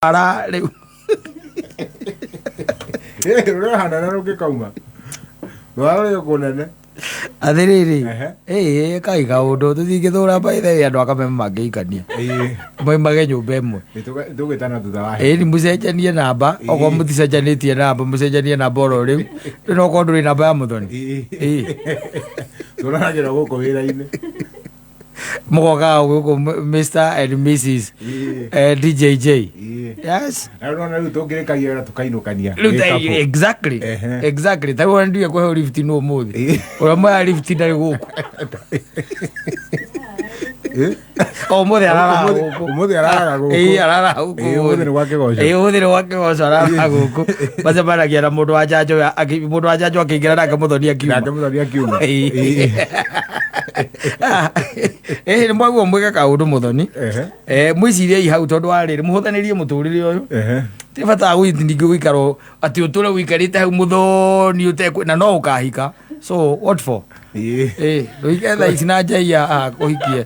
Ara rĩu. Rũrĩa hanene rũngĩkauma rwara rũrĩ kũnene. Atĩrĩrĩ. Ehe. Ĩĩ kai kaũndũ tũtingĩthũra by the way, andũ akameme mangĩikania moimage nyũmba ĩmwe. Tũgwĩtana thutha wa. Ĩni mũcenjanie namba, okorwo mũticenjanĩtie namba, mũcenjanie namba oro rĩu rĩu, no okorwo ndũrĩ namba ya mũthoni. Ĩĩ. Tũranagĩra gũkũ wĩra-inĩ. Mũgokaga gũkũ Mr and Mrs DJJ. Yes. Na rĩu nona rĩu tũngĩrĩkagia wĩra tũkainũkania. Rĩu Gĩ couple. Exactly. Exactly, ta rĩu ona nduge kũheo lift nũ ũmũthĩ? Ũrĩa moya lift ndarĩ gũkũ. O ũmũthĩ araraga gũkũ. Ũmũthĩ araraga gũkũ. Ĩĩ, araraga gũkũ. Ĩĩ, ũmũthĩ nĩ gwa kĩgoco. Ĩĩ, ũmũthĩ nĩ gwa kĩgoco araraga gũkũ. Macemanagia na mũndũ wa njanjo mũndũ wa njanjo akĩingĩra nake mũthoni akiuma. Nake mũthoni akiuma. Ĩĩ. Ĩĩ, nĩ mwaguo mwĩke kaũndũ mũthoni. Mwĩciriei hau tondũ wa rĩrĩ mũhũthanĩrie mũtũrĩre ũyũ. Ti bata wa gũthiĩ ningĩ gũikara atĩ ũtũre ũikarĩte hau mũthoni ũtekũ na no ũkahika, so what for? Ĩĩ, ndũike thaa ici na njai ya kũhikie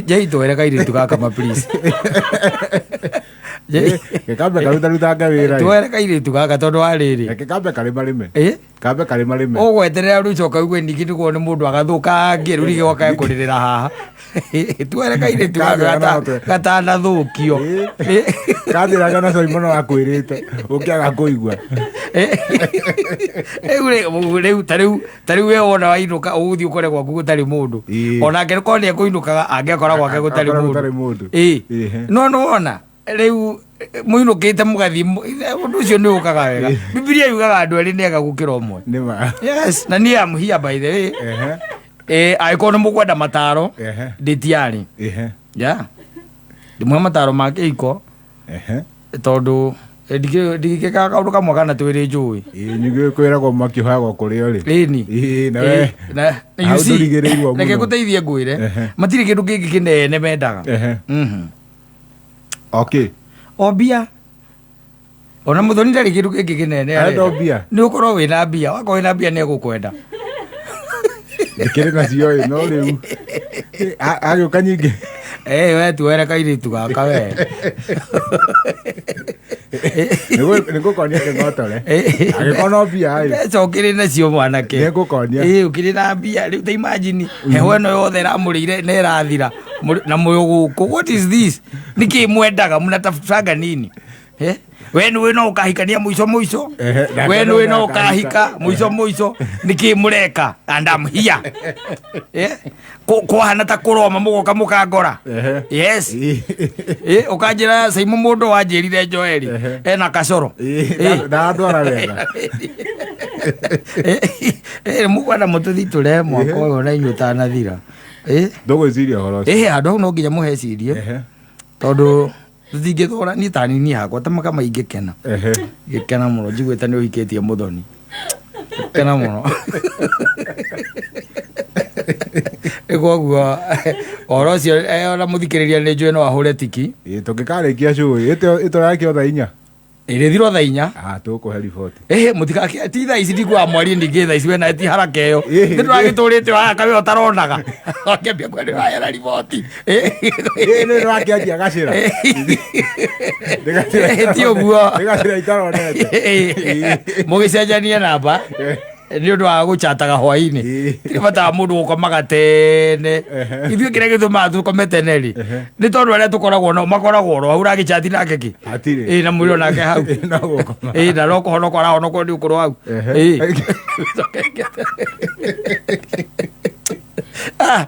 njai twere kairĩtu gaka ma please. Gĩkambe karutarutange wĩra ĩ. Twere kairĩtu gaka tondũ wa rĩrĩ. Reke kambe karĩmarĩme. Ĩ. Kambe karĩmarĩme. Ũgweterera rĩu coka ugue ningĩ nĩguo nĩ mũndũ agathũkangie rĩu rĩngĩ goka kũrĩrĩra haha. Twere kairĩtu gaka. Kambe Gatanathũkio. Kanjĩraga na Simon akwĩrĩte ũkĩaga kũigua. Rĩu rĩu ta rĩu we wona wainũka ũgũthiĩ ũkore gwaku gũtarĩ mũndũ. Onake korwo nĩ ekũinũkaga angĩakora gwake gũtarĩ Akora mũndũ. gũtarĩ mũndũ. Ĩĩ. No nĩ wona rĩu mũinũkĩte mũgathiĩ ũndũ ũcio nĩ ũkaga wega. Bibilia yugaga andũ erĩ nĩ ega gũkĩra ũmwe. Nĩ ma. Yes, na niĩ am here by the way. Angĩkorwo nĩ mũkwenda mataro, ndĩ tiarĩ ya ndĩmũhe mataro ma kĩhiko tondũ ndingĩkaga kaũndũ kamwe kana twĩrĩ njũĩ. Ĩĩ, ningĩ kwĩragwo mwaki ũhagwo kũrĩa ũrĩ. Ĩni. Ĩĩ, na we Na you hau see, ndũrigĩrĩirwo reke mũno. ngũteithie ngwĩre, matirĩ kĩndũ kĩngĩ kĩnene mendaga. O mbia, ona mũthoni ndarĩ kĩndũ kĩngĩ kĩnene Arenda arenda. o mbia. Nĩ ũkorwo wĩna mbia, wakorwo wĩna mbia nĩ egũkwenda. Ndĩkĩrĩ nacio ĩ, no rĩu agĩũka nyingĩ. Eh, we tuere kairĩtu gaka we. Nĩngũkonia kĩng'otore angĩkorwo no mbia ĩ. Mbeca ũkĩrĩ nacio mwanake. Nĩngũkonia. Ĩĩ, ũkĩrĩ na mbia rĩu ta imagine heho ĩno yothe ĩramũrĩire na ĩrathira na mũyũ gũkũ, what is this? Nĩkĩ mwendaga mnatafutanga nini? Eh? We nĩwe no ũkahikania mũico mũico. Nake We no nĩwe no akahika. ũkahika mũico mũico, nĩkĩ mũreka? And I'm here. Eh? Kwahana ta kũroma mũgoka mũkangora. Yes. Ĩ, ũkanjĩra Saimu mũndũ wanjĩrire Joeli ena kacoro. Ĩĩ, ndandwara wega. Mũkwenda mũtũthitũre mwaka ũyũ na inyuĩ ũtanathira. Ĩ. Ndũgwĩciria ũhoro ũcio. Ĩ, handũ hau no nginya mũhecirie tondũ tũtingĩthũra niĩ ta nini hakwa ta makama ingĩkena. Ngĩkena mũno njiguĩte nĩ ũhikĩtie mũthoni, kena mũno. Ĩ, koguo ũhoro ũcio ona mũthikĩrĩria nĩ njũĩ no ahũre tiki. Ĩĩ, tũngĩkarĩkia show ĩtũrakio thaa 4. Ĩrĩthirwo thaa 4. Ah, tũkũhe riboti. Ĩhĩ, mũtikake ti thaa ici ndikuaga mwarie ningĩ thaa ici wena ti haraka ĩyo. Ĩhĩ. Nĩ tũragĩtũrĩte haha kawe ũtaronaga akĩambia kwendera riboti. Ĩĩ, nĩ nĩrakĩanjia gacĩra. Ĩhĩ, ti ũguo. Nĩ gacĩra itaronete. Mũgĩcenjanie namba nĩ ũndũ wa gũchataga hwainĩ. Tirĩ bata wa mũndũ gũkomaga tene. Ithuĩ kĩrĩa gĩtũmaga tũkome tene rĩ, nĩ tondũ arĩa tũkoragwo nao makoragwo oro hau ũragĩchati nake kĩ. Hatirĩ. Ĩ, na mwĩrĩ onake hau. Ĩĩ, no gũkoma. Ĩ, na no kũhonoka arahonokwo nĩ ũkũrũ hau. Ĩ. Ah.